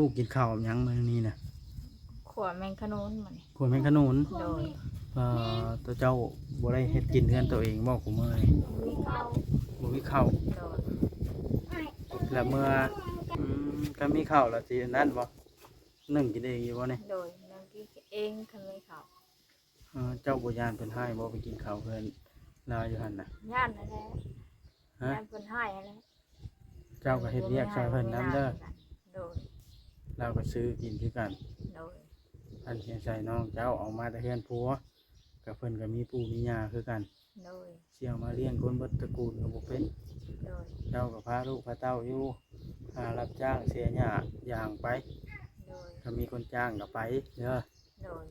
ລູກກິນເຂົ້າຫຍັງມື້ນີ້ນະ? ຂົ້ວແມງຂະໜູນມື້ນີ້. ຂົ້ວແມງຂະໜູນ? ໂດຍ. ເອີ ຕົວເຈົ້າບໍ່ໄດ້ເຮັດກິນເຮືອນໂຕເອງບໍ່ ຄຸມື້ນີ້? ບໍ່ມີເຂົ້າ. ບໍ່ມີເຂົ້າ. ໂດຍ. ແລ້ວເມື່ອ ອືມ ຄັນມີເຂົ້າແລ້ວຊິອັນນັ້ນບໍ່? ໜຶ້ງກິນເອງຢູ່ບໍ່ນີ້? ໂດຍ ໜຶ້ງກິນເອງຄັນມີເຂົ້າ. ເອີ ເຈົ້າບໍ່ຢ້ານເພິ່ນຮ້າຍບໍ່ ໄປກິນເຂົ້າເຮືອນລາວຢູ່ຫັ້ນນະ? ຢ້ານຫັ້ນແຫຼະ. ຮະ? ຢ້ານເພິ່ນຮ້າຍຫັ້ນແຫຼະ. ເຈົ້າກໍເຮັດວຽກຊ່ອຍເພິ່ນນຳເດີ. ໂດຍ. ລາວກໍຊື້ກິນຄືກັນ. ໂດຍ. ອັນເຮັດໃສ່ນ້ອງເຈົ້າເອົາມາແຕ່ເຮືອນຜົວ ກໍເພິ່ນກໍມີປູ່ມີຍ່າຄືກັນ. ໂດຍ. ຊິເອົາມາລ້ຽງຄົນເບິດຕະກູນກໍບໍ່ເປັນ. ໂດຍ. ເຈົ້າກໍພາລູກພາເຕົ້າຢູ່ ຫາຮັບຈ້າງເສຍຫຍ້າຢາງໄປ. ໂດຍ. ຖ້າມີຄົນຈ້າງກໍໄປເດີ. ໂດຍ.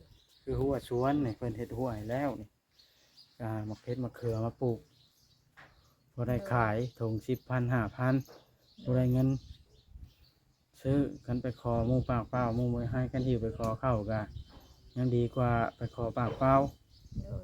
ຄືຮົ້ວສວນນີ້ ເພິ່ນເຮັດຮົ້ວໃຫ້ແລ້ວນີ້ ກໍຫາໝາກເຜັດໝາກເຂືອມາປູກ ພໍໄດ້ຂາຍຖົງສິບພັນ ຫ້າພັນ ບໍ່ໄດ້ເງິນຊື້. ຄັນໄປຂໍໝູ່ປາກເປົ່າ ໝູ່ບໍ່ໃຫ້ ຄັນຫິ້ວໄປຂໍເຂົ້າກໍຍັງດີກວ່າໄປຂໍປາກເປົ່າ. ໂດຍ.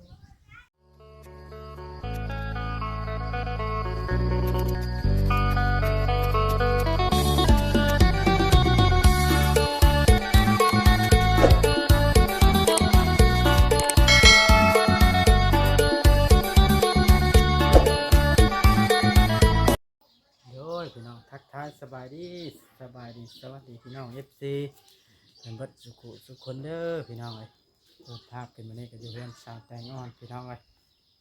ໂດຍ ພີ່ນ້ອງ ທັກທາຍສະບາຍດີ ສະບາຍດີ ສະຫວັດດີພີ່ນ້ອງ ເອັຟຊີ ກັນເບິດສຸຂູສຸຄົນເດີພີ່ນ້ອງເອີຍ. ເປີດພາບຂຶ້ນມານີ້ກໍຢູ່ເຮືອນສາວແຕງອ່ອນພີ່ນ້ອງເອີຍ.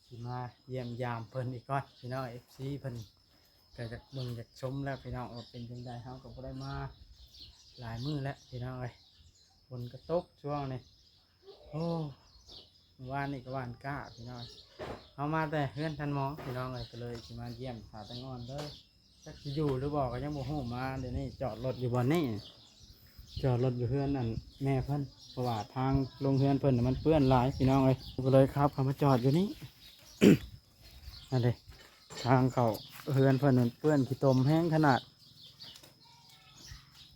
ຊິມາຢ້ຽມຢາມເພິ່ນອີກກ່ອນພີ່ນ້ອງ ເອັຟຊີ ເພິ່ນກໍຢາກເບິ່ງຢາກຊົມແລ້ວພີ່ນ້ອງ ວ່າເປັນຈັ່ງໃດ. ເຮົາກໍບໍ່ໄດ້ມາຫຼາຍມື້ແລ້ວພີ່ນ້ອງເອີຍ ຝົນກໍຕົກຊ່ວງນີ້. ໂອ້ ວານນີ້ກໍຫວ່ານກ້າພີ່ນ້ອງ ເຮົາມາແຕ່ເຮືອນທ່ານໝໍພີ່ນ້ອງເອີຍ ກໍເລີຍຊິມາຢ້ຽມສາວແຕງອ່ອນເດີ. ຈັກຊິຢູ່ຫຼືບໍ່ກໍຍັງບໍ່ຮູ້ ມາດຽວນີ້ຈອດລົດຢູ່ບ່ອນນີ້ ຈອດລົດຢູ່ເຮືອນອັນແມ່ເພິ່ນ ເພາະວ່າທາງລົງເຮືອນເພິ່ນນະມັນເປື້ອນຫຼາຍພີ່ນ້ອງເອີຍ ກໍເລີຍຂັບເຂົ້າມາຈອດຢູ່ນີ້. ອັນເດ ທາງເຂົ້າເຮືອນເພິ່ນນັ້ນເປື້ອນຂີ້ຕົມແຮງຂະໜາດ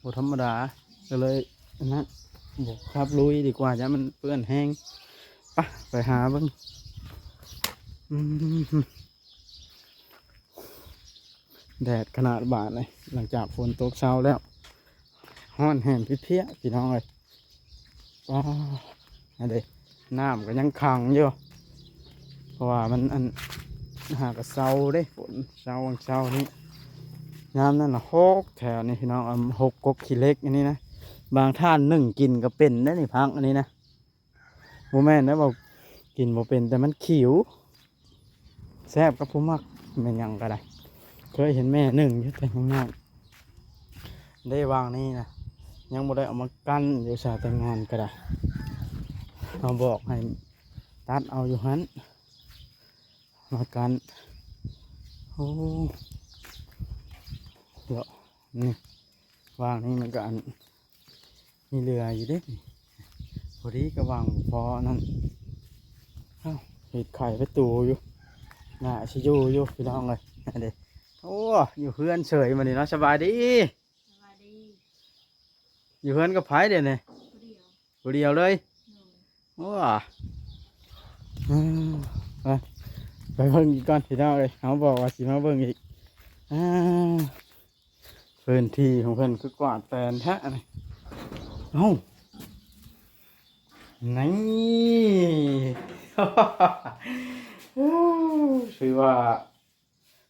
ບໍ່ທຳມະດາ ກໍເລີຍອັນນັ້ນ ບໍ່ຂັບລຸຍດີກວ່າ ຢ້ານມັນເປື້ອນແຮງ. ໄປ ໄປຫາເບິ່ງ. ອືມ ແດດຂະໜາດບາດນີ້ ຫຼັງຈາກຝົນຕົກເຊົາແລ້ວ ຮ້ອນແຮງເພຍໆ ພີ່ນ້ອງເອີຍ. ອໍ ອັນເດ ນ້ຳກໍຍັງຂັງຢູ່ ເພາະວ່າມັນອັນ ຫາກະເຊົາເດ້ ຝົນເຊົາ ຫວ່າງເຊົ້ານີ້ ຍາມນັ້ນນະ ຫົກແຖວນີ້ພີ່ນ້ອງ ອັນ ຫົກກົກຂີ້ເຫຼັກອັນນີ້ນະ. ບາງທ່ານໜຶ້ງກິນກໍເປັນເດ້ນີ້ ຜັກອັນນີ້ນະ ບໍ່ແມ່ນໄດ້ວ່າກິນບໍ່ເປັນ ແຕ່ມັນຂິວ ແຊບກັບຜູ້ມັກ ແມ່ນຫຍັງກໍໄດ້. ເຄີຍເຫັນແມ່ໜຶ້ງຢູ່ແຕ່ຍັງນ້ອຍເດ້. ຫວ່າງນີ້ນະ ຍັງບໍ່ໄດ້ເອົາມາກັ້ນຢູ່ ສາວແຕງອ່ອນກໍໄດ້ ເຮົາບອກໃຫ້ຕັດເອົາຢູ່ຫັ້ນມາກັ້ນ. ໂອ້ ເນາະ ນີ້ ຫວ່າງນີ້ມັນກໍອັນ ມີເຫຼືອຢູ່ເດ້ ພໍດີກໍຫວ່າງພໍນັ້ນ. ເອົ້າ ເຮັດໄຂປະຕູຢູ່ ໜ້າຊິຢູ່ຢູ່ພີ່ນ້ອງເອີຍ. ເດ້ ໂອ້ ຢູ່ເຮືອນເສີຍມື້ນີ້ເນາະ. ສະບາຍດີ ສະບາຍດີ. ຢູ່ເຮືອນກັບໃຜດຽວນີ້? ຜູ້ດຽວ ຜູ້ດຽວເລີຍ. ໂດຍ. ໂອ້ ອືມ ໄປ ໄປເບິ່ງອີກກ່ອນພີ່ນ້ອງເອີຍ ເຮົາບອກວ່າຊິມາເບິ່ງອີກ. ອ່າ ພື້ນທີ່ຂອງເພິ່ນຄືກວ້າງແປນແທ້ນີ້. ເອົ້າ ນີ້ ຖືວ່າ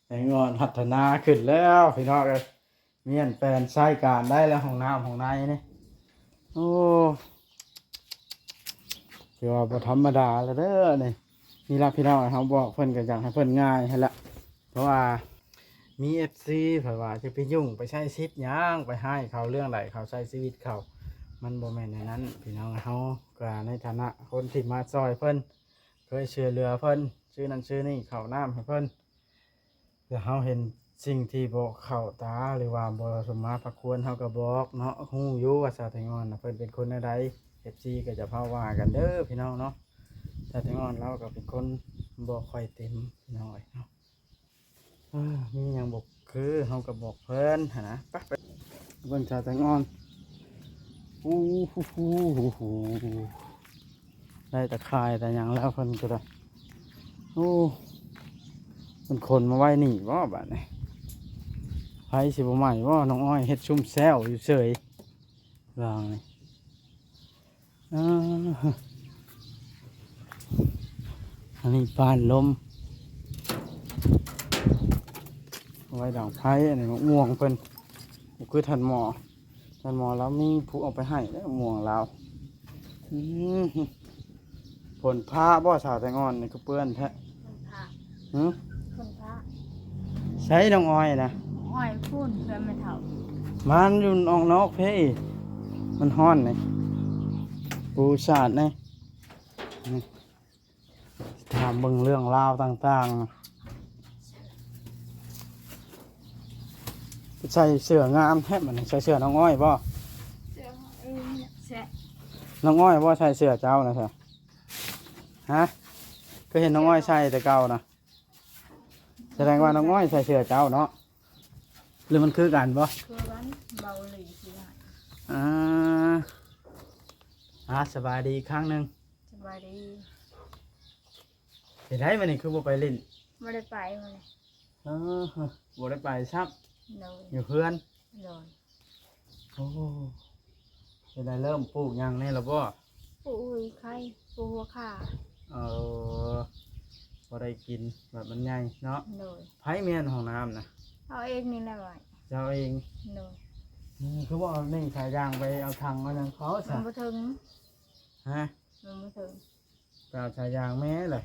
ແຕງອ່ອນພັດທະນາຂຶ້ນແລ້ວພີ່ນ້ອງເອີຍ. ມ້ຽນແປນໃຊ້ການໄດ້ແລ້ວ ຫ້ອງນ້ຳຫ້ອງໃນນີ້. ໂອ້ ຖືວ່າບໍ່ທຳມະດາແລ້ວເດີນີ້. ນີ້ລະພີ່ນ້ອງ ເຮົາບອກເພິ່ນກໍຢາກໃຫ້ເພິ່ນງ່າຍຫັ້ນລະ ເພາະວ່າມີເອັຟຊີເພິ່ນວ່າຈະໄປຫຍຸ້ງໄປໃຊ້ສິດຫຍັງ ໄປຮ້າຍເຂົາເລື່ອງໃດ ເຂົາໃຊ້ຊີວິດເຂົາ ມັນບໍ່ແມ່ນແນວນັ້ນພີ່ນ້ອງ. ເຮົາກໍໃນຖານະຄົນທີ່ມາຊ່ອຍເພິ່ນ ເຄີຍຊ່ວຍເຫຼືອເພິ່ນ ຊື້ນັ້ນຊື້ນີ້ ເຂົ້ານ້ຳໃຫ້ເພິ່ນ ແຕ່ເຮົາເຫັນສິ່ງທີ່ບໍ່ເຂົ້າຕາ ຫຼືວ່າບໍ່ສົມມາພະຄວນ ເຮົາກໍບອກເນາະ. ຮູ້ຢູ່ວ່າສາວແຕງອ່ອນນະ ເພິ່ນເປັນຄົນແນວໃດ ເອັຟຊີກໍຢ່າພາວ່າກັນເດີພີ່ນ້ອງເນາະ. ສາວແຕງອ່ອນລາວກໍເປັນຄົນບໍ່ຄ່ອຍເຕັມພີ່ນ້ອງເອີຍເນາະ. ເອີ ມີຫຍັງບໍ່ຄືເຮົາກໍບອກເພິ່ນຫັ້ນນະ. ໄປ ໄປເບິ່ງສາວແຕງອ່ອນ. ອູ້ຫູຫູຫູ ໄດ້ຕາຂ່າຍຕາຫຍັງແລ້ວເພິ່ນກໍໄດ້. ໂອ້ ເພິ່ນຂົນມາໄວ້ນີ້ບໍ່ບາດນີ້? ໄຟຊິບໍ່ໄໝ້ບໍ່? ນ້ອງອ້ອຍເຮັດຊຸ່ມແຊວຢູ່ເສີຍ. ວາງນີ້ ເອີ ອັນນີ້ປານລົມ ເອົາໄວ້ດັງໄຟ. ອັນນີ້ໝາກມ່ວງເພິ່ນ ບໍ່ຄືທ່ານໝໍ ທ່ານໝໍລາວມີຜູ້ເອົາໄປໃຫ້ເດ້ ໝາກມ່ວງລາວ. ອືມ ຝົນຟ້າບໍ່ ສາວແຕງອ່ອນ ນີ້ຄືເປື້ອນແທ້? ຝົນຟ້າ ຫື? ຝົນຟ້າ. ໃສນ້ອງອ້ອຍນະ? ອ້ອຍພຸ້ນ ເພື່ອນແມ່ເຖົ້າ ມັນຢູ່ອອກນອກເພ ມັນຮ້ອນນີ້ ປູສາດນີ້. ນີ້ ຖາມເບິ່ງເລື່ອງລາວຕ່າງໆ. ໃສ່ເສື້ອງາມແທ້ ມັນໃສ່ເສື້ອນ້ອງອ້ອຍບໍ່? ເສື້ອ ເອີ ແຊະ ນ້ອງອ້ອຍບໍ່ໃສ່ເສື້ອເຈົ້ານະຊະ? ຮະ? ຄືເຫັນນ້ອງອ້ອຍໃສ່ແຕ່ເກົ່ານະ? ສະແດງວ່ານ້ອງອ້ອຍໃສ່ເສື້ອເຈົ້າເນາະ ຫຼືມັນຄືກັນບໍ່? ຄືກັນ ເບົາຫຼີຄືກັນ. ອ່າ ອ່າ ສະບາຍດີອີກຄັ້ງໜຶ່ງ. ສະບາຍດີ. ເປັນໃດມື້ນີ້ຄືບໍ່ໄປຫຼິ້ນ? ບໍ່ໄດ້ໄປມື້ນີ້. ເອີ ບໍ່ໄດ້ໄປຊ້ຳ. ໂດຍ. ຢູ່ເຮືອນ. ໂດຍ. ໂອ້ ເປັນໃດ ເລີ່ມປູກຫຍັງແດ່ແລ້ວບໍ່? ປູກຫຸຍໄຂ່ ປູກຫົວຂ່າ. ເອີ ພໍໄດ້ກິນ ບາດມັນໃຫຍ່ເນາະ. ໂດຍ. ໃຜມ້ຽນຫ້ອງນ້ຳນະ? ເຮົາເອງນີ້ແຫຼະ. ເຈົ້າເອງ? ໂດຍ. ອືມ ຄືບໍ່ເອົາໜຶ່ງສາຍຢາງໄປເອົາຖັງເອົາຫຍັງເຂົາຊະ? ມັນບໍ່ເຖິງ. ຮະ? ມັນບໍ່ເຖິງ. ໄປເອົາສາຍຢາງແມ່ລະ.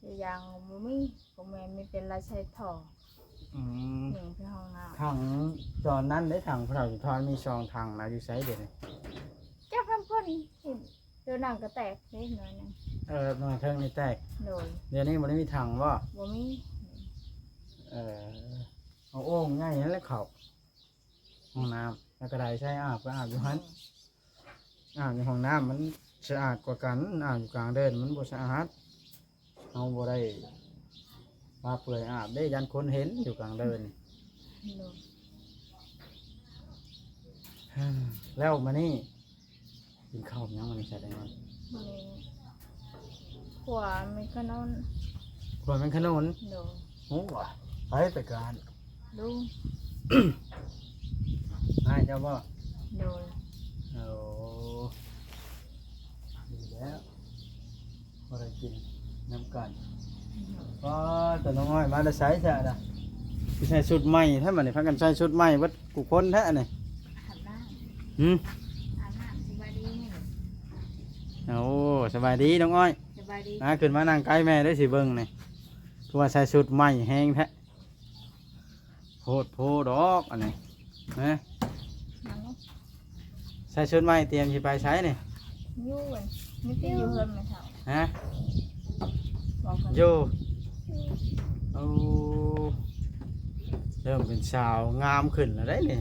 ສາຍຢາງບໍ່ມີ ຂອງແມ່ມີແຕ່ລາຍໃສ່ທໍ່. ອືມ ຍິງໄປຫ້ອງນ້ຳ. ຖັງຕອນນັ້ນເດ້ ຖັງພໍ່ເຖົ້າສຸນທອນມີສອງຖັງນະ ຢູ່ໃສດຽວນີ້? ຈັກນຳເພິ່ນ ໂຕນັ້ນກໍແຕກເດ້ໜ້ອຍໜຶ່ງ. ເອີ ໜ້ອຍເທິງນີ້ແຕກ. ໂດຍ. ດຽວນີ້ບໍ່ໄດ້ມີຖັງບໍ່? ບໍ່ມີ. ເອີ ເອົາໂອ່ງໃຫຍ່ຫັ້ນແຫຼະເຂົ້າ ຫ້ອງນ້ຳ ແລ້ວກໍໄດ້ໃຊ້ອາບ ກໍອາບຢູ່ຫັ້ນ. ອືມ ອາບຢູ່ຫ້ອງນ້ຳມັນສະອາດກວ່າກັນ ອາບຢູ່ກາງເດີ່ນມັນບໍ່ສະອາດ. ເຮົາບໍ່ໄດ້ປາເປື່ອຍອາບເດ້ ຢ້ານຄົນເຫັນຢູ່ກາງເດີ່ນ. ໂດຍ. ແລ້ວມື້ນີ້ກິນເຂົ້າຫຍັງ? ມື້ນີ້ສາຍແຕງອ່ອນ ມື້ນີ້ຂົ້ວແມງຂະໜູນ. ຂົ້ວແມງຂະໜູນ? ໂດຍ. ໂອ້ ໃຜໄປການ? ລຸງ. ອ້າຍເຈົ້າບໍ່? ໂດຍ. ໂອ້ ດີແລ້ວ ພໍໄດ້ກິນນຳກັນ. ໂດຍ. ປ້າ ຕານ້ອງອ້ອຍມາແຕ່ໃສຊະນະ? ຄືໃສ່ຊຸດໃໝ່ແທ້ບັດນີ້ ພາກັນໃສ່ຊຸດໃໝ່ເບິດ ກູ່ຄົນແທ້ອັນນີ້. ອາບນ້ຳ. ຫື? ອາບນ້ຳ. ສະບາຍດີ. ໂອ້ ສະບາຍດີນ້ອງອ້ອຍ. ສະບາຍດີ. ມາ ຂຶ້ນມານັ່ງໃກ້ແມ່ເດີ້ ຊິເບິ່ງນີ້ ຄືວ່າໃສ່ຊຸດໃໝ່ແຮງແທ້. ໂພດໂພດອກອັນນີ້ນະ. ຫຍັງ? ໃສ່ຊຸດໃໝ່ ຕຽມຊິໄປໃສນີ້? ຢູ່ ມີແຕ່ຢູ່ເຮືອນແມ່ເຖົ້າ. ຮະ? ບອກເພິ່ນ ຢູ່. ໂອ້ ເລີ່ມເປັນສາວງາມຂຶ້ນແລ້ວເດ້ນີ້.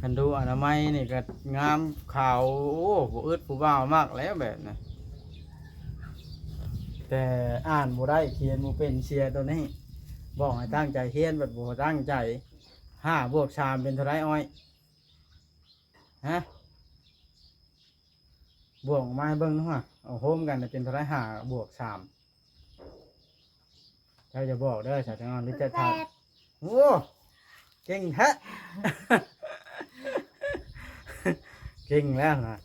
ຄັນດູອະນາໄມນີ້ກໍງາມຂາວ. ໂອ້ ບໍ່ອຶດຜູ້ບ່າວມັກແລ້ວແບບນີ້. ແຕ່ອ່ານບໍ່ໄດ້ ຂຽນບໍ່ເປັນ ເສຍໂຕນີ້. ບອກໃຫ້ຕັ້ງໃຈຮຽນ ບັດບໍ່ຕັ້ງໃຈ. ຫ້າບວກສາມເປັນເທົ່າໃດອ້ອຍ? ຮະ? ບວກອອກມາໃຫ້ເບິ່ງດູຫະ ເອົາໂຮມກັນເປັນເທົ່າໃດ? ຫ້າບວກສາມ ເຈົ້າຢ່າບອກເດີ້ ສາວແຕງອ່ອນ ຫຼືຈະຖາມ? ແປດ. ໂອ້ ເກັ່ງແທ້ ເກັ່ງແລ້ວນະ.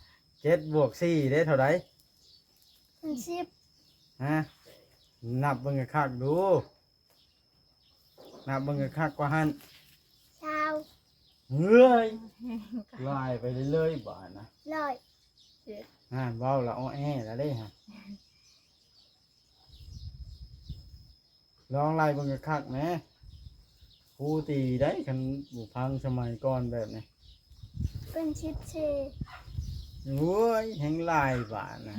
ເຈັດບວກສີ່ເດ້ ເທົ່າໃດ? ເປັນສິບ. ຮະ? ນັບເບິ່ງຄັກໆດູ. ນັບເບິ່ງຄັກໆກວ່າຫັ້ນ. ຊາວ. ເຮີ້ຍ ຫຼາຍໄປເລີຍໆບາດນະ. ຮ້ອຍເຈັດ. ຫັ້ນ ເວົ້າລະອໍແອລະເດ້ຫັ້ນ. ລອງໄລ່ເບິ່ງຄັກໆແໝ່. ຄູຕີໄດ້ ຄັນບໍ່ຟັງສະໄໝກ່ອນແບບນີ້. ເປັນສິບສີ່. ໂອ້ຍ ແຮງຫຼາຍບາດນະ.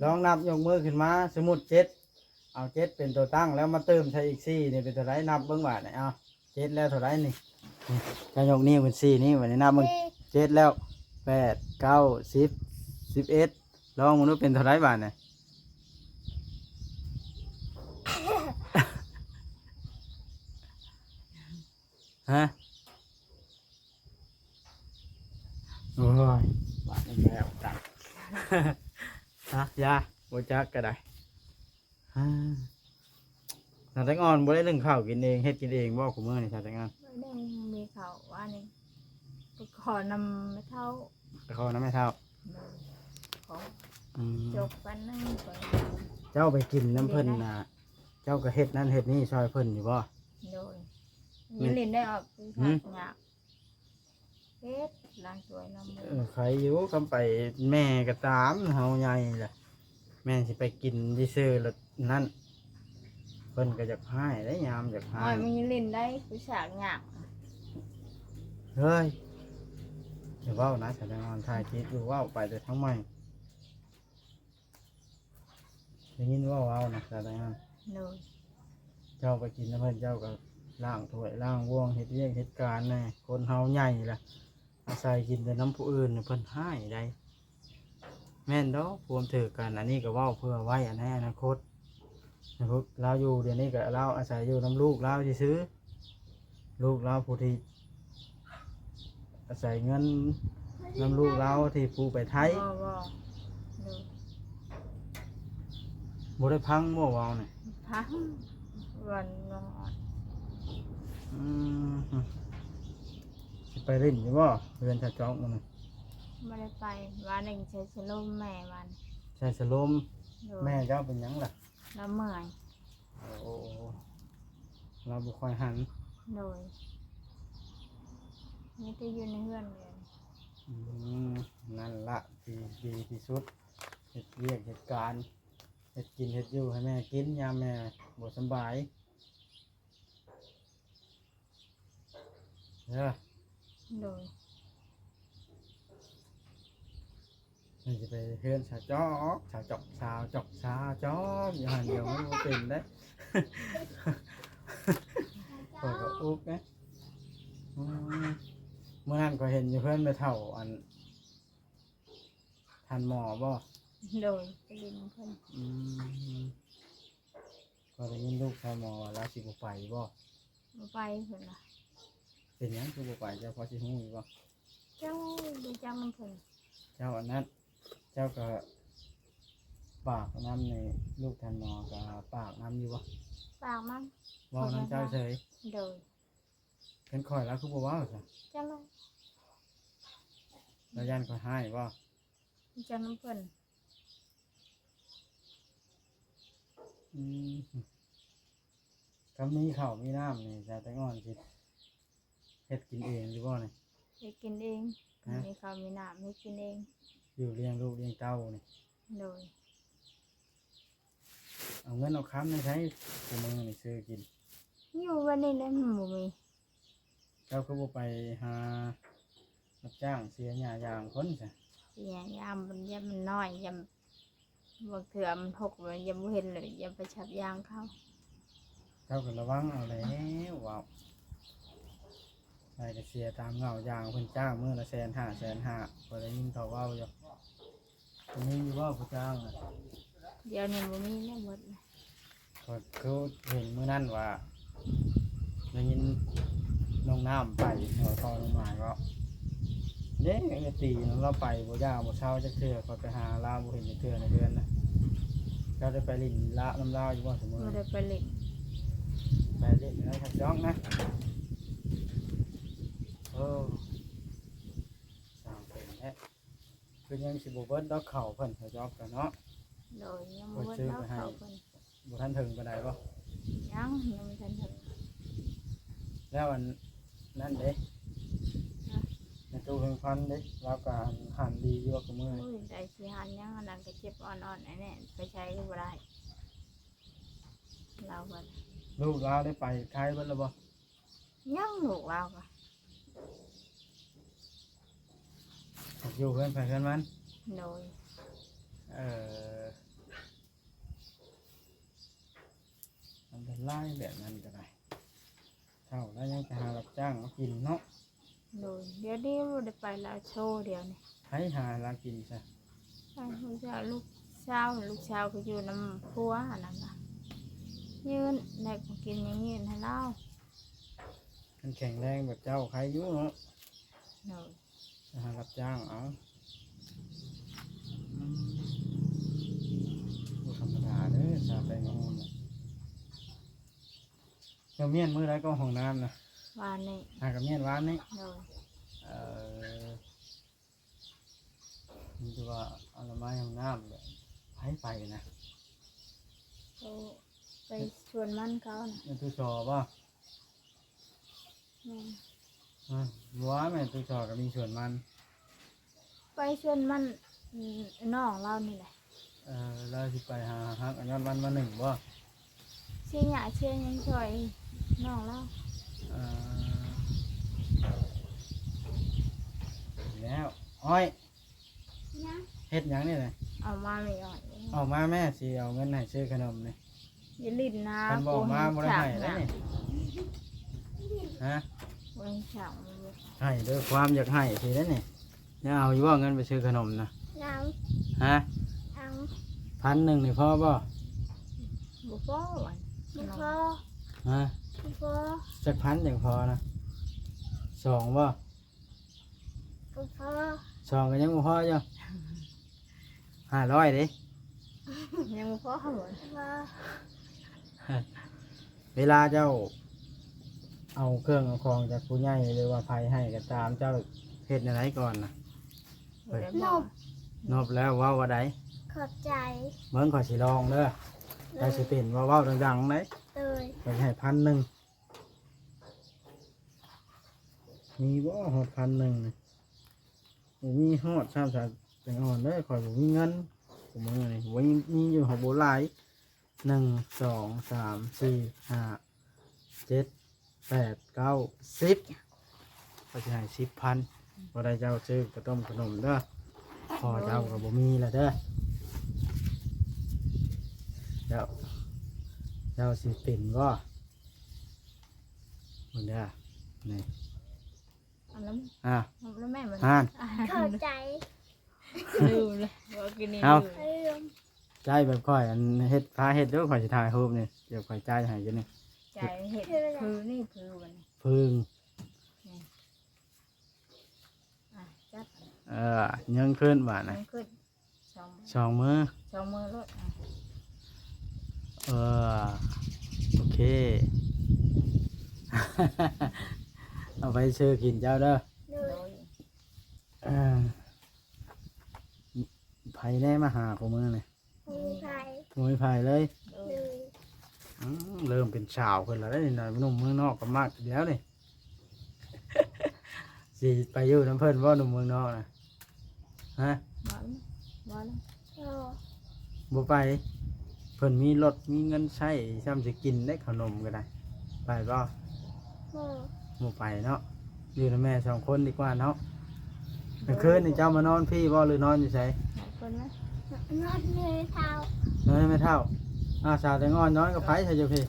ລອງນັບ ຍົກມືຂຶ້ນມາ ສົມມຸດເຈັດ ເອົາເຈັດເປັນຕົວຕັ້ງ ແລ້ວມາເຕີມໃສ່ອີກສີ່ນີ້ເປັນເທົ່າໃດ? ນັບເບິ່ງບາດນີ້. ເອົາ ເຈັດແລ້ວເທົ່າໃດນີ້? ນີ້ ເຈົ້າຍົກນິ້ວຂຶ້ນສີ່ນີ້ ບາດນີ້ນັບເບິ່ງ. ເຈັດແລ້ວ ແປດ ເກົ້າ ສິບ ສິບເອັດ ລອງເບິ່ງດູເປັນເທົ່າໃດບາດນີ້? ຮະ? ໂອ້ຍ ບາດນີ້ແລ້ວກັນ. ຮະ? ຢ່າ ບໍ່ຈັກກໍໄດ້. ສາວແຕງອ່ອນບໍ່ໄດ້ໜຶ້ງເຂົ້າກິນເອງ ເຮັດກິນເອງບໍ່ ຄູ່ມື້ນີ້ ສາວແຕງອ່ອນ? ໜຶ້ງ ເຂົ້າວ່ານີ້ ໄປຂໍນຳແມ່ເຖົ້າ ໄປຂໍນຳແມ່ເຖົ້າ. ໂດຍ ຂໍ ອືມ ຈົກປັນໜຶ່ງ ເຈົ້າໄປກິນນຳເພິ່ນນະ ເຈົ້າກໍເຮັດນັ້ນເຮັດນີ້ຊ່ອຍເພິ່ນຢູ່ບໍ່? ໂດຍ ມີຫຼິ້ນໄດ້ອອກ ຫືມ ຍາກ ເຮັດລ້າງຖ້ວຍລ້າງມື ເອີ ໄຄຢູ່ ຄຳໄປແມ່ກໍຕາມ ເຮົາໃຫຍ່ລະ ແມ່ນຊິໄປກິນຊື່ໆ ລະນັ້ນ ເພິ່ນກໍຢາກຮ້າຍເດ້ ຍາມຢາກຮ້າຍ ໂອ້ຍ ມີຫຼິ້ນໄດ້ ຜູ້ສາກຍາກ ເຮີ້ຍ ຢ່າເວົ້ານະ ສາວແຕງອ່ອນ ຖ່າຍຄລິບຢູ່ ເວົ້າໄປແຕ່ທາງໃໝ່ ໄດ້ຍິນເວົ້າເອົານະ ສາວແຕງອ່ອນ. ໂດຍ ເຈົ້າໄປກິນນຳເພິ່ນ ເຈົ້າກໍລ້າງຖ້ວຍລ້າງບ່ວງ ເຮັດວຽກເຮັດການແດ່ ຄົນເຮົາໃຫຍ່ລະ ອາໄສກິນແຕ່ນຳຜູ້ອື່ນ ເພິ່ນຮ້າຍໃດ໋. ແມ່ນດອກ ພວມຖືກກັນ ອັນນີ້ກໍເວົ້າເພື່ອໄວ້ໃນອະນາຄົດ ລາວຢູ່ດຽວນີ້ກໍລາວອາໄສຢູ່ນຳລູກລາວຊື່ໆ ລູກລາວຜູ້ທີ່ອາໄສເງິນນຳລູກລາວທີ່ຜູ້ໄປໄທ ບໍ່ ບໍ່ ໂດຍ ບໍ່ໄດ້ພັງບໍ່ເວົ້ານີ້? ພັງ ວັນນອນ ອືມ ຊິໄປຫຼິ້ນຢູ່ບໍ່ ເຮືອນສາວຈອກມື້ນີ້? ບໍ່ໄດ້ໄປ ວານນີ້ໃສ່ສະໂລມແມ່ວານ ໃສ່ສະໂລມ ໂດຍ ແມ່ເຈົ້າເປັນຫຍັງລະ? ລາວເມື່ອຍ ໂອ້ ລາວບໍ່ຄ່ອຍຫັນ ໂດຍ ມີແຕ່ຢູ່ໃນເຮືອນດຽວນີ້ ອືມ ນັ້ນລະທີ່ດີທີ່ສຸດ ເຮັດວຽກເຮັດການ ເຮັດກິນເຮັດຢູ່ໃຫ້ແມ່ກິນ ຍາມແມ່ບໍ່ສຳບາຍ ເດີ ໂດຍ ມັນຊິໄປເຮືອນສາວຈອກ ສາວຈອກ ສາວຈອກ ສາວຈອກ ຢູ່ຫັ້ນດຽວ ມັນບໍ່ເປັນເດ້ ຂ້ອຍກໍອຸກເດ້ ອືມ ມື້ນັ້ນຂ້ອຍເຫັນຢູ່ເຮືອນແມ່ເຖົ້າ ອັນ ທ່ານໝໍບໍ່? ໂດຍ ໄປຫຼິ້ນນຳເພິ່ນ ອືມ ກໍໄດ້ຍິນລູກທ່ານໝໍວ່າລາວຊິບໍ່ໄປບໍ່? ບໍ່ໄປເພິ່ນວ່າ ເປັນຫຍັງຄືບໍ່ໄປ ເຈົ້າພໍຊິຮູ້ຢູ່ບໍ່? ເຈົ້າ ບໍ່ຈັກນຳເພິ່ນ ເຈົ້າອັນນັ້ນ ເຈົ້າກໍປາກນຳໃນລູກທ່ານໝໍ ກໍປາກນຳຢູ່ບໍ່? ປາກນຳ ເວົ້ານຳເຈົ້າເສີຍ ໂດຍ ເປັນຂ້ອຍລາວຄືບໍ່ເວົ້າຊະ? ຈັກແລ້ວ ລາວຢ້ານຂ້ອຍຮ້າຍບໍ່? ຈັກນຳເພິ່ນ ອືມ ຄັນມີເຂົ້າມີນ້ຳນີ້ ສາວແຕງອ່ອນຊິເຮັດກິນເອງຢູ່ບໍ່ນີ້? ເຮັດກິນເອງ ຮະ? ມີເຂົ້າມີນ້ຳເຮັດກິນເອງ ຢູ່ລ້ຽງລູກລ້ຽງເຕົ້ານີ້ ໂດຍ ເອົາເງິນເອົາຄຳໃນໃສ ຊຸມື້ນີ້ຊື້ກິນ? ຢູ່ວັດນີ້ແຫຼະ ມັນບໍ່ມີ ເຈົ້າຄືບໍ່ໄປຫາຮັບຈ້າງເສຍຫຍ້າຢາງພຸ້ນຊະ? ເສຍຫຍ້າຢາງມັນ ຢ້ານມັນນ້ອຍ ຢ້ານ ບາງເທື່ອມັນຫົກ ມັນຍັງບໍ່ເຫັນເລີຍ ຢ່າໄປສັບຢາງເຂົາ ເຈົ້າກໍລະວັງເອົາແລ້ວ ເວົ້າ ໃຜກໍເສຍຕາມເຫງົ້າຢາງ ເພິ່ນຈ້າງມື້ລະແສນຫ້າ ແສນຫ້າ ຂ້ອຍໄດ້ຍິນເຂົາເວົ້າຢູ່ ມີຢູ່ບໍ່ຜູ້ຈ້າງນະ? ດຽວນີ້ບໍ່ມີແລ້ວ ໝົດແລ້ວ ຂ້ອຍຄືເຫັນມື້ນັ້ນວ່າ ໄດ້ຍິນນ້ອງນ້ຳໄປ ເຂົາເວົ້ານ້ອງໝາຍເວົ້າ ເດ້ ເອື້ອຍຕີນຳລາວໄປບໍ່ຢ່າງບໍ່ເຊົາຈັກເທື່ອ ຂ້ອຍໄປຫາລາວບໍ່ເຫັນຈັກເທື່ອໃນເຮືອນນະ ເຈົ້າໄດ້ໄປຫຼິ້ນລະນຳລາວຢູ່ບໍ່ຊຸມື້? ບໍ່ໄດ້ໄປຫຼິ້ນ ໄປຫຼິ້ນນະ ສາວຈອກນະ ເອີ ຊ່າງເປັນແທ້ ຄືຍັງຊິບໍ່ເບິດດອກເຂົ້າເພິ່ນ ສາວຈອກກັນເນາະ ໂດຍ ຍັງບໍ່ເບິດດອກເຂົ້າເພິ່ນ ບໍ່ທັນເຖິງປານໃດບໍ່? ຍັງ ຍັງບໍ່ທັນເຖິງ ແລ້ວອັນນັ້ນເດ້ ຮະ? ແມ່ຕູ້ເຮືອງພັນເດ້ ລາວກໍຫັນດີຢູ່ບໍ່ ກະມື້ນີ້? ໂອ້ຍ ໄດ້ຊິຫັນຫຍັງ ອັນນັ້ນກໍເຈັບອ່ອນໆ ອັນນີ້ໄປໃສກໍບໍ່ໄດ້ ລາວກໍ ລູກລາວໄດ້ໄປໄທເບິດແລ້ວບໍ່? ຍັງ ລູກລາວກໍ ຢູ່ເຮືອນໃຜເຮືອນມັນ ໂດຍ ເອີ ອັນຕະລາຍແບບນັ້ນກໍໄດ້ ເຖົ້າແລ້ວຍັງໄປຫາຮັບຈ້າງມາກິນເນາະ ໂດຍ ດຽວນີ້ບໍ່ໄດ້ໄປລາວໂຊ ດຽວນີ້ ໃຜຫາລາວກິນຊະ? ໃຜຮູ້ຈັກ ລູກສາວ ລູກສາວກໍຢູ່ນຳຜົວຫັ້ນນະ ຍື່ນ ໄດ້ຂອງກິນຍັງຍື່ນໃຫ້ລາວ ຄັນແຂງແຮງແບບເຈົ້າໄຄຢູ່ເນາະ ໂດຍ ໄປຫາຮັບຈ້າງເອົາ ອືມ ບໍ່ທຳມະດາເດີ ສາວແຕງອ່ອນນະ ເຈົ້າມ້ຽນມື້ໃດກໍຫ້ອງນ້ຳນະ? ວານນີ້ ຫາກະມ້ຽນວານນີ້. ໂດຍ. ເອີ ມີແຕ່ວ່າອະນາໄມຫ້ອງນ້ຳແຫຼະ. ໃຜໄປນະ? ໂອ້ ໄປສວນມັນເຂົານະ. ແມ່ນຕູ້ຊໍບໍ່? ແມ່ນ. ຮະ ບໍ່ວ່າແມ່ຕູ້ຊໍກໍມີສວນມັນ. ໄປສວນມັນ ອືມ ນ້ອງລາວນີ້ແຫຼະ. ເອີ ລາວຊິໄປຫາຫັກເອົາຍອດມັນມາໜຶ້ງບໍ່? ເສຍຫຍ້າເສຍຫຍັງຊ່ອຍນ້ອງລາວ. ເອີ ແລ້ວ ອ້ອຍ ຫຍັງ? ເຮັດຫຍັງນີ້ນະ? ອອກມາແມ່ອ້ອຍ. ອອກມາແມ່ ຊິເອົາເງິນໃຫ້ຊື້ຂະໜົມນີ້. ຢ່າຫຼິ້ນນະ ຄັນບໍ່ອອກມາບໍ່ໄດ້ໃຫ້ເດ້ນີ້. ຮະ? ບໍ່ໃຫ້ເຊົ່າ. ໃຫ້ເດີ ຄວາມຢາກໃຫ້ຊິເດ້ນີ້. ຍັງເອົາຢູ່ບໍ່ ເງິນໄປຊື້ຂະໜົມນະ? ເອົາ. ຮະ? ເອົາ. ພັນໜຶ່ງນີ້ພໍບໍ່? ບໍ່ພໍ. ບໍ່ພໍ. ຮະ? ບໍ່ພໍ. ຈັກພັນຈັ່ງພໍນະ? ສອງບໍ່? ບໍ່ພໍ. ສອງກໍຍັງບໍ່ພໍຢູ່. ຫ້າຮ້ອຍເດ້? ຍັງບໍ່ພໍ. ບໍ່ພໍ. ເວລາເຈົ້າເອົາເຄື່ອງເອົາຂອງຈາກຜູ້ໃຫຍ່ ຫຼືວ່າໃຜໃຫ້ກໍຕາມ ເຈົ້າເຮັດແນວໃດກ່ອນນະ? ນົບ. ນົບແລ້ວເວົ້າວ່າໃດ? ຂອບໃຈ. ເບິ່ງ ຂ້ອຍຊິລອງເດີ. ເຈົ້າຊິເປັນບໍ່? ເວົ້າດັງໆເດ້. ໂດຍ. ຂ້ອຍໃຫ້ພັນໜຶ່ງ. ມີບໍ່ຮອດພັນໜຶ່ງນີ້? ບໍ່ມີຮອດຊ້ຳ ສາວແຕງອ່ອນເດີ. ຂ້ອຍບໍ່ມີເງິນ ມື້ນີ້ ມີຢູ່ຫາກບໍ່ຫຼາຍ. ໜຶ່ງ ສອງ ສາມ ສີ່ ຫ້າ ເຈັດ ແປດ ເກົ້າ ສິບ ຂ້ອຍຊິໃຫ້ສິບພັນ. ບໍ່ໄດ້ເຈົ້າຊື້ກະຕົ້ມຂະໜົມເດີ. ພໍ່ເຈົ້າກໍບໍ່ມີແລ້ວເດີ. ເຈົ້າ ເຈົ້າຊິເປັນບໍ່? ເບິ່ງເດີ ນີ້ ອັນນັ້ນ ອ່າ ແມ່ນບໍ່? ຫັ້ນ ຂອບໃຈ. ລືມແລ້ວ ເວົ້າກິນນີ້ ເອົາ ລືມ. ໃຈແບບຂ້ອຍ ອັນເຮັດ ພາເຮັດດູ ຂ້ອຍຊິຖ່າຍຮູບນີ້ ດຽວຂ້ອຍໃຈໃຫ້ຢູ່ນີ້. ໃຈເຮັດ ຄືນີ້ ຄືມັນ ເພິ່ງ ນີ້ ອ່ະ ຈັບ ເອີ ຍົງຂຶ້ນບາດນະ ຍົງຂຶ້ນ. ສອງ ສອງມື້ ສອງມື້ໂລດ. ເອີ ໂອເຄ ເອົາໄປຊື້ກິນເຈົ້າເດີ. ໂດຍ. ເອີ ໃຜແດ່ມາຫາຄູ່ມື້ນີ້? ບໍ່ມີໃຜ ບໍ່ມີໃຜເລີຍ. ໂດຍ. ອືມ ເລີ່ມເປັນສາວເພິ່ນແລ້ວເດ້ນີ້ນະ ໜຸ່ມເມືອງນອກກໍມັກອີກແລ້ວນີ້. ຊິໄປຢູ່ນຳເພິ່ນບໍ່ ໜຸ່ມເມືອງນອກນະ? ຮະ? ບໍ່ ບໍ່ ບໍ່ໄປ. ເພິ່ນມີລົດມີເງິນໃຊ້ ຊ່ຳຊິກິນໄດ້ເຂົ້າໜົມກໍໄດ້. ໄປບໍ່? ບໍ່ ບໍ່ໄປເນາະ. ຢູ່ນຳແມ່ສອງຄົນດີກວ່າເນາະ. ກາງຄືນນີ້ເຈົ້າມານອນພີ້ບໍ່ ຫຼືນອນຢູ່ໃສ? ນອນນອນເຮືອນແມ່ເຖົ້າ. ນອນເຮືອນແມ່ເຖົ້າ. ອ້າວ ສາວແຕງອ່ອນນອນກັບໃຜຊະຢູ່ພີ້?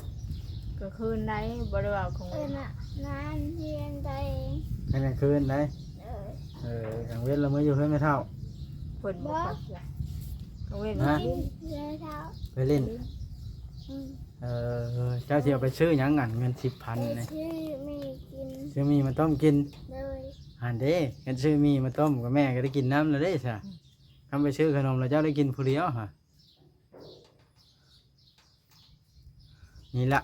ກາງຄືນໃດ໋ ບໍ່ໄດ້ເວົ້າກາງເວັນ. ນອນເຮືອນໃດ໋ ກາງຄືນໃດ໋. ເອີ ກາງເວັນລະເມືອຢູ່ເຮືອນແມ່ເຖົ້າ. ເພິ່ນບໍ່ ກາງເວັນ ນອນເຮືອນແມ່ເຖົ້າ ໄປຫຼິ້ນ. ອືມ. ເອີ ເຈົ້າຊິເອົາໄປຊື້ຫຍັງ ອັນເງິນສິບພັນນີ້? ໄປຊື້ໝີ່ກິນ. ຊື້ໝີ່ມາຕົ້ມກິນ. ໂດຍ. ຫັ້ນເດ້ ຄັນຊື້ໝີ່ມາຕົ້ມ ກໍແມ່ກໍໄດ້ກິນນຳແລ້ວເດ້ຊະ. ອືມ. ຄັນໄປຊື້ຂະໜົມແລ້ວເຈົ້າໄດ້ກິນຜູ້ດຽວຫະ. ນີ້ລະ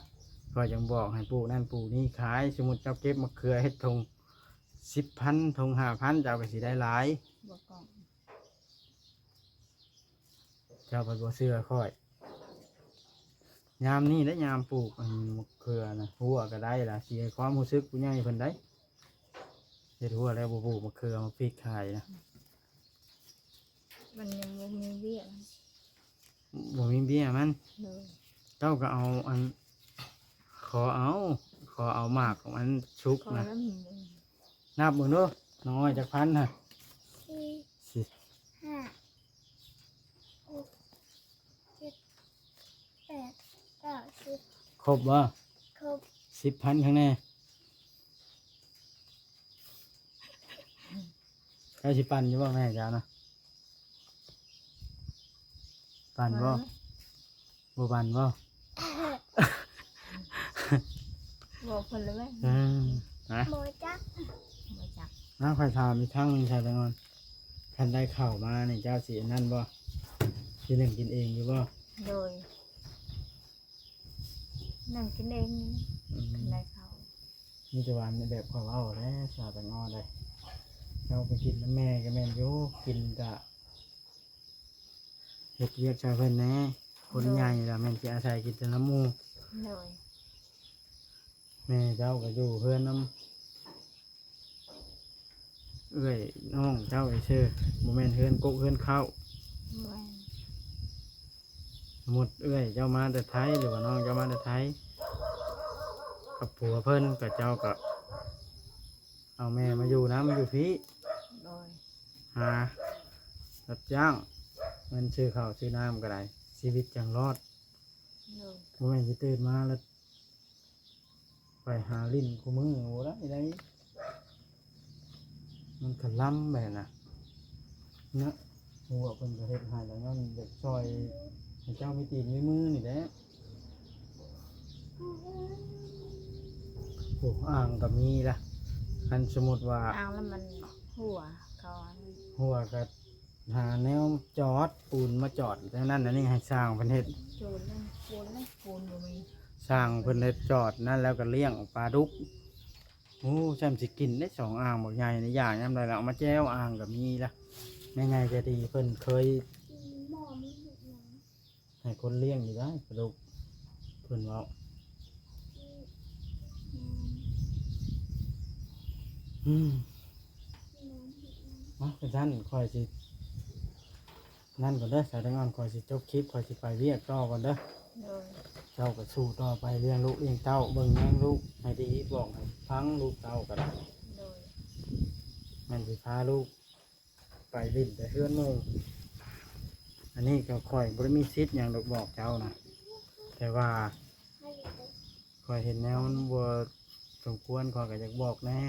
ຂ້ອຍຈັ່ງບອກໃຫ້ປູກນັ້ນປູກນີ້ຂາຍ. ສົມມຸດເຈົ້າເກັບໝາກເຂືອເຮັດຖົງສິບພັນ ຖົງຫ້າພັນ ເຈົ້າກໍຊິໄດ້ຫຼາຍ. ບໍ່ຕ້ອງ. ເຈົ້າພັດບໍ່ເຊື່ອຂ້ອຍ. ຍາມນີ້ແຫຼະ ຍາມປູກອັນໝາກເຂືອນະ ຫົວກໍໄດ້ລະ ຊິໃຫ້ຄວາມຮູ້ສຶກຜູ້ໃຫຍ່ເພິ່ນໄດ໋. ເຮັດຫົວແລ້ວບໍ່ປູກໝາກເຂືອ ໝາກພິກຂາຍນະ. ມັນຍັງບໍ່ມີເບ້ຍ. ບໍ່ມີເບ້ຍມັນ. ໂດຍ. ເຈົ້າກໍເອົາອັນ ຂໍເອົາ ຂໍເອົາໝາກຂອງມັນສຸກນະ. ນັບເບິ່ງດູ ນ້ອງອ້ອຍຈັກພັນຫັ້ນ? ສີ່ ສີ່ ຫ້າ ຫົກ ເຈັດ ແປດ ເກົ້າ ສິບ. ຄົບບໍ່? ຄົບ. ສິບພັນຂ້າງແນ່. ເຈົ້າຊິປັ່ນຢູ່ບໍ່ແມ່ເຈົ້ານະ? ປັ່ນບໍ່? ບໍ່ປັ່ນບໍ່? ບອກເພິ່ນແລ້ວແມ່. ເອີ ນະ ບໍ່ຈັກ ບໍ່ຈັກ. ນະ ຂ້ອຍຖາມອີກຄັ້ງໜຶ່ງຊະ ແຕງອ່ອນ ຄັນໄດ້ເຂົ້າມານີ້ ເຈົ້າຊິອັນນັ້ນບໍ່? ຊິໜຶ້ງກິນເອງຢູ່ບໍ່? ໂດຍ. ໜຶ້ງກິນເອງ. ອືມ. ຄັນໄດ້ເຂົ້າ. ມີແຕ່ວ່າແບບຂ້ອຍເວົ້າແຫຼະ ສາວແຕງອ່ອນເດ້. ເຈົ້າໄປກິນນຳແມ່ກໍແມ່ນຢູ່ ກິນກະເຮັດວຽກຊ່ວຍເພິ່ນແດ່. ຄົນໃຫຍ່ແລ້ວແມ່ນຊິອາໄສກິນແຕ່ນຳໝູ່. ໂດຍ. ແມ່ເຈົ້າກໍຢູ່ເຮືອນນຳ ເອື້ອຍນ້ອງເຈົ້າຊື່ໆ ບໍ່ແມ່ນເຮືອນກົກເຮືອນເຄົ້າ. ແມ່ນ. ສົມມຸດເອື້ອຍເຈົ້າມາແຕ່ໄທ ຫຼືວ່ານ້ອງເຈົ້າມາແຕ່ໄທ ກັບຜົວເພິ່ນ ກໍເຈົ້າກໍເອົາແມ່ມາຢູ່ນຳຢູ່ພີ້. ໂດຍ. ຫາຮັບຈ້າງ ເງິນຊື້ເຂົ້າຊື້ນ້ຳກໍໄດ້ ຊີວິດຈັ່ງລອດ. ໂດຍ. ບໍ່ແມ່ນຊິຕື່ນມາແລ້ວ ໄປຫາຫຼິ້ນຄູ່ມື້ບໍ່ໄດ້ໃດ໋ ມັນກະລຳແບບນະເນາະ. ຫົວເພິ່ນກໍເຮັດໃຫ້ແລ້ວ ຍ້ອນຢາກຊ່ອຍໃຫ້ເຈົ້າມີຕີນມີມືນີ້ແຫຼະ. ໂອ້ ອ່າງກໍມີລະ ຄັນສົມມຸດວ່າ ອ່າງແລ້ວມັນຮົ່ວ ເຂົາ ຮົ່ວກໍ ຫາແນວຈອດ ປູນມາຈອດແນວນັ້ນແນວນີ້ ໃຫ້ຊ່າງເພິ່ນເຮັດ. ໂຈນນັ້ນ ປູນນັ້ນ ປູນບໍ່ມີ. ຊ່າງເພິ່ນເຮັດຈອດນັ້ນ ແລ້ວກໍລ້ຽງປາດຸກ. ໂອ້ ຊ່ຳຊິກິນໄດ້ສອງອ່າງບັກໃຫຍ່ນີ້ ຢາກຍາມໃດລະເອົາມາແຈ່ວ. ອ່າງກໍມີລະ ແມ່ໃຫຍ່ໃຈດີເພິ່ນເຄີຍ ໃຫ້ຄົນລ້ຽງຢູ່ໄດ໋ປາດຸກ ເພິ່ນເວົ້າ. ອືມ ເອົາ ຈັ່ງຊັ້ນຂ້ອຍຊິນັ້ນກ່ອນເດີ ສາວແຕງອ່ອນ ຂ້ອຍຊິຈົບຄລິບ ຂ້ອຍຊິໄປວຽກຕໍ່ກ່ອນເດີ. ໂດຍ. ເຈົ້າກໍສູ້ຕໍ່ໄປລ້ຽງລູກລ້ຽງເຕົ້າ ເບິ່ງແຍງລູກໃຫ້ດີ ບອກໃຫ້ຟັງລູກເຕົ້າກໍໄດ້. ໂດຍ. ແມ່ນຊິພາລູກ ໄປຫຼິ້ນແຕ່ເຮືອນໝູ່. ອັນນີ້ກໍຂ້ອຍບໍ່ໄດ້ມີສິດຫຍັງດອກບອກເຈົ້ານະ ແຕ່ວ່າຂ້ອຍເຫັນແນວມັນບໍ່ສົມຄວນ ຂ້ອຍກໍຢາກບອກແດ່.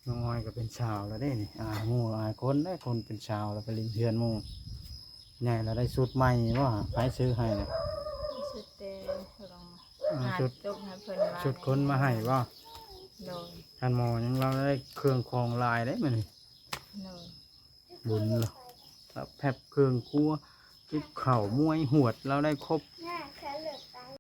ນ້ອງອອຍກໍເປັນສາວແລ້ວເດ້ນີ້ ອາຍໝູ່ອາຍຄົນເດ້ ຄົນເປັນສາວແລ້ວໄປຫຼິ້ນເຮືອນໝູ່. ໃຫຍ່ແລ້ວໄດ້ຊຸດໃໝ່ບໍ່ ໃຜຊື້ໃຫ້ນະ? ຊຸດແຕ່ ອ່າ ຊຸດ ໃຫ້ເພິ່ນ ຊຸດຄົນມາໃຫ້ບໍ່? ໂດຍ. ທ່ານໝໍຍັງລາວໄດ້ເຄື່ອງຂອງຫຼາຍເດ້ມື້ນີ້. ໂດຍ. ບຸນລະ ແພັບເຄື່ອງຄົວ ເກັບເຂົ້າ ມວຍຫວດ ລາວໄດ້ຄົບ